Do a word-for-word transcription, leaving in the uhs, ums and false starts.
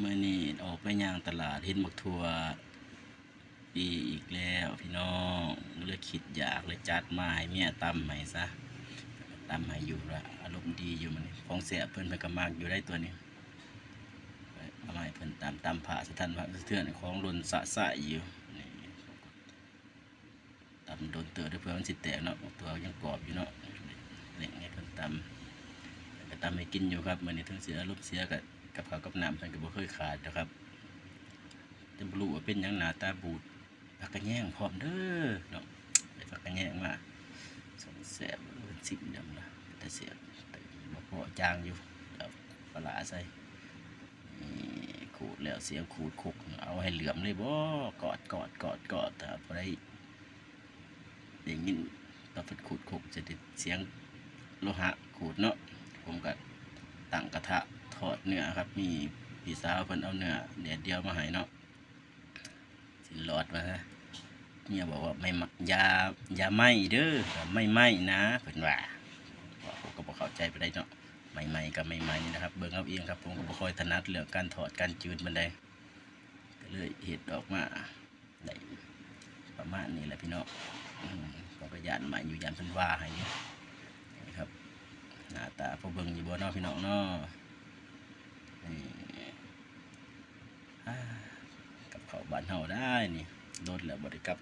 มื้อนี้ออกไปย่างตลาด เห็นบักถั่วปีอีกแล้วพี่น้อง เลยคิดอยาก เลยจัดมาให้เมียตำให้ซะ ตำให้อยู่ละ อารมณ์ดีอยู่มื้อนี้ ของแซ่บเพิ่น เพิ่นก็มักอยู่ได้ตัวนี้ เอามาให้เพิ่นตำ ตำผ้าสะท้านผ้าสะเทือน ของหล่นสะสะอยู่ นี่ ตำโดนเติบเด้อ เพื่อมันสิแตกเนาะ ตัวยังกรอบอยู่เนาะ เร่งให้เพิ่นตำ ก็ตำให้กินอยู่ครับ มื้อนี้ถึงสิอารมณ์เสียก็ กับข้าวกับน้ำเพิ่นก็บ่เคยขาดดอกครับ แต่บ่รู้ว่าเป็นหยังหน้าตาบูด ผักกะแยงพร้อมเด้อเนาะ ได้ผักกะแยงมา สองแซ่บ เออ ซิมนำนะ แต่แซ่บ แต่บ่พอจางอยู่ เอาปลาร้าใส่ นี่ ขูดแล้วเสียงขูดขก เอาให้เหลือมเลยบ่ กอด กอด กอด กอด ถ้าบ่ได้ ได้ยินตอนเพิ่นขูดขก จะได้เสียงโลหะขูดเนาะ ผมก็ตั้งกระทะทอดเนื้อครับ มีพี่สาวเพิ่นเอาเนื้อแดดเดียวมาให้เนาะ สิหลอดว่าซะ เมียบอกว่า "ไม่ไหม้ อย่า อย่าไหม้เด้อ ไม่ไหม้นะ" เพิ่นว่า ผมก็บ่เข้าใจปานใดเนาะ ไม่ไหม้ก็ไม่ไหม้นะครับ เบิ่งเอาเองครับ ผมก็บ่ค่อยถนัดเรื่องการทอดการจืดปานใด ก็เลยเฮ็ดออกมาได้ประมาณนี้แหละพี่น้อง อืม ผมก็ย้านไหม้อยู่ ย้านเพิ่นว่าให้อยู่ นี่ครับ หน้าตาพอเบิ่งอยู่บ่เนาะพี่น้องเนาะ นี่ อ่า กับข้าวบ้านเฮาได้นี่ โดนแล้วบ่ได้กลับ